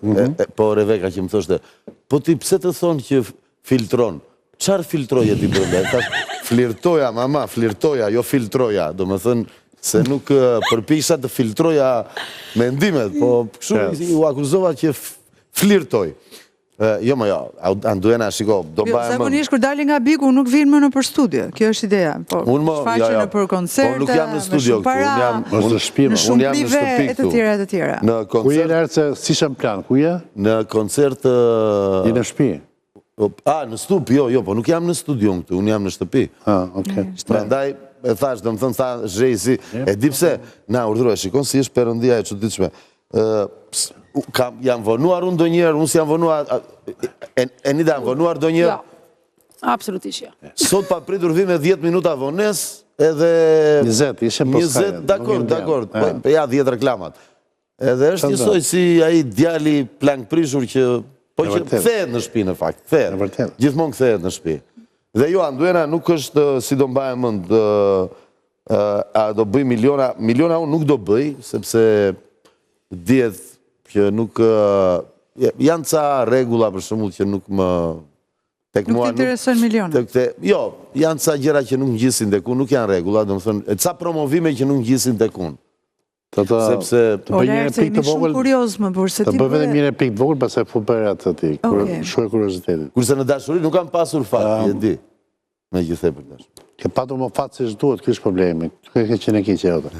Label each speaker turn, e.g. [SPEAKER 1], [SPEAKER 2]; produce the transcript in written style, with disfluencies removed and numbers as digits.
[SPEAKER 1] Mhm. Po Reveka që më thoshte, po ti pse të thonë që filtron? Çfarë filtroje ti brenda? E thash, flirtoja, mama, flirtoja, jo filtroja. Domethënë, se nuk përpiqesha të filtroja mendimet, po kështu u akuzova që flirtoj. Jo, më jo, Anduena, shiko, do
[SPEAKER 2] jo, mbahem mend. Zakonisht kur dalin nga Bigu nuk vinë më nëpër studio. Kjo është ideja. Po,
[SPEAKER 1] unë më,
[SPEAKER 2] jo, jo. nëpër koncerte,
[SPEAKER 1] po, nuk jam në studio këtu, unë
[SPEAKER 2] jam
[SPEAKER 1] në shtëpi,
[SPEAKER 2] në shumë prive e të tjera e të tjera.
[SPEAKER 1] Në koncert.
[SPEAKER 3] Ku je Laert se s'ishe në plan, ku je?
[SPEAKER 1] Në koncert
[SPEAKER 3] Je në shtëpi.
[SPEAKER 1] Po, a, në stup, jo, jo, po nuk jam në studio këtu, unë jam në shtëpi.
[SPEAKER 3] Ah, okay.
[SPEAKER 1] Prandaj e thash, domethënë tha Zhejsi, e di pse, na urdhëro, e shikon si është perëndia e çuditshme. Kam, jam vonuar unë ndonjëherë, unë s'jam vonuar, Enida, jam vonuar ndonjëherë?
[SPEAKER 4] Jo, absolutisht jo.
[SPEAKER 1] Sot papritur vi me 10 minuta vonesë, edhe...
[SPEAKER 3] 20, ishe po
[SPEAKER 1] 20, dakord, dakord, po, po ja 10 reklamat. Edhe është njësoj si ai djali plangprishur që, po që kthehet në shtëpi në fakt, kthehet. Gjithmonë kthehet në shtëpi. Dhe jo, Anduena nuk është si do mbahem mend, A do bëj miliona? Miliona unë nuk do bëj, sepse dihet që nuk janë ca rregulla për shembull që nuk më
[SPEAKER 2] tek mua nuk interesojnë miliona.
[SPEAKER 1] Tek te, jo, janë ca gjëra që nuk ngjisin tek unë, nuk janë rregulla, domethënë ca promovime që nuk ngjisin tek unë.
[SPEAKER 3] Të të
[SPEAKER 1] sepse
[SPEAKER 3] të bëj një replikë të
[SPEAKER 2] vogël. Shumë kurioz më burr
[SPEAKER 3] se ti. Të bëj vetëm një replikë të vogël, pastaj fut për atë ti. Kur shuaj kuriozitetin.
[SPEAKER 1] Kurse në dashuri nuk kam pasur fat, e di. Me gjithë e për
[SPEAKER 3] dashuri. Ke patur më fat se ç'duhet, ky është problemi. Kjo ka qenë e keqja jote.